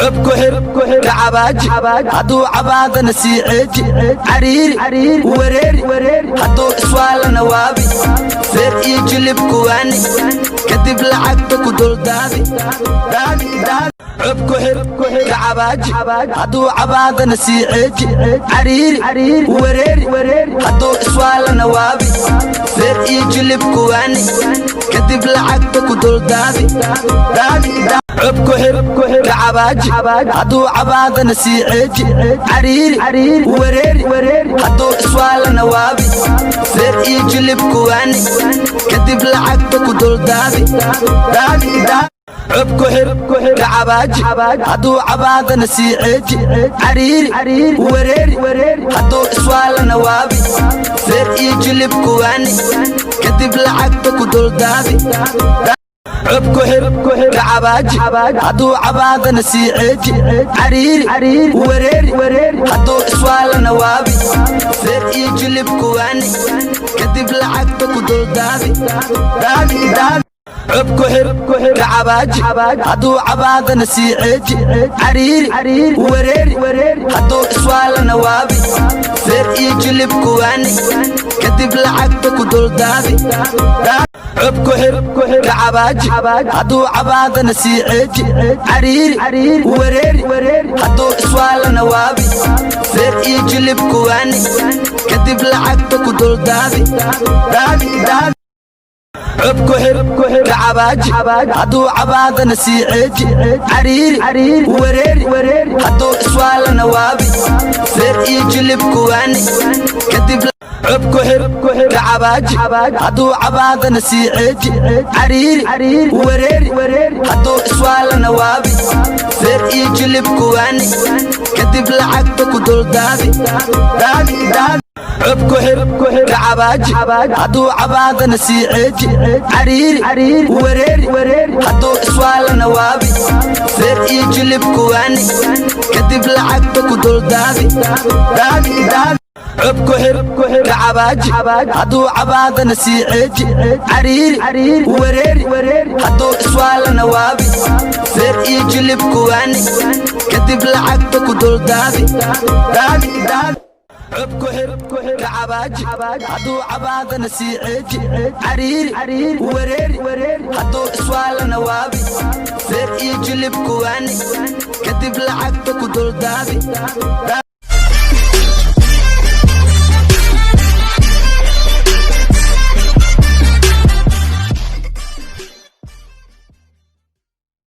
Cub ku xir ka cabaaji, hadduu cabaadana sii ceeji. Cariiri wareeri, hadduu iswaalana waabi. Feer iyo jilib kuwaani, kadib lacagta ku duldaadi. Cub ku xir ka cabaaji, hadduu cabaadana sii ceeji. Cariiri wareeri, hadduu iswaalana waabi. Feer iyo jilib kuwaani, kadib lacagta ku duldaadi. Cub ku xir ka cabaaji, hadduu cabaadana sii ceeji. Cariiri wareeri, hadduu iswaalana waabi. Feer iyo jilib kuwaani, kadib lacagta ku duldaadi. Cub ku xir ka cabaaji, hadduu cabaadana sii ceeji. Cariiri wareeri, hadduu iswaalana waabi. Feer iyo jilib kuwaani, kadib lacagta ku duldaadi. Cub ku xir ka cabaaji, hadduu cabaadana sii ceeji. Cariiri wareeri, hadduu iswaalana waabi. Feer iyo jilib kuwaani, kadib lacagta ku duldaadi. Cub ku xir ka cabaaji, hadduu cabaadana sii ceeji. Cariiri wareeri, hadduu iswaalana waabi. Feer iyo jilib kuwaani, kadib lacagta ku duldaadi. Cub ku xir ka cabaaji, hadduu cabaadana sii ceeji. Cariiri wareeri, hadduu iswaalana waabi. Feer iyo jilib kuwaani, kadib lacagta ku duldaadi. Cub ku xir ka cabaaji, hadduu cabaadana sii ceeji. Cariiri wareeri, hadduu iswaalana waabi. Feer iyo jilib kuwaani, kadib cub ku xir ka cabaaji, hadduu cabaadana sii ceeji. Cariiri wareeri, hadduu iswaalana waabi. Feer iyo jilib kuwaani, kadib lacagta ku duldaadi. Cub ku xir ka cabaaji, hadduu cabaadana sii ceeji. Cariiri wareeri, hadduu iswaalana waabi. Feer iyo jilib kuwaani, kadib lacagta ku duldaadi. Cub ku xir ka cabaaji, hadduu cabaadana sii ceeji. Cariiri wareeri, hadduu iswaalana waabi. Feer iyo jilib kuwaani, kadib lacagta ku duldaadi. Cub ku xir ka cabaaji, hadduu cabaadana sii ceeji. Cariiri wareeri, hadduu iswaalana waabi. Feer iyo jilib kuwaani, kadib lacagta ku duldaadi.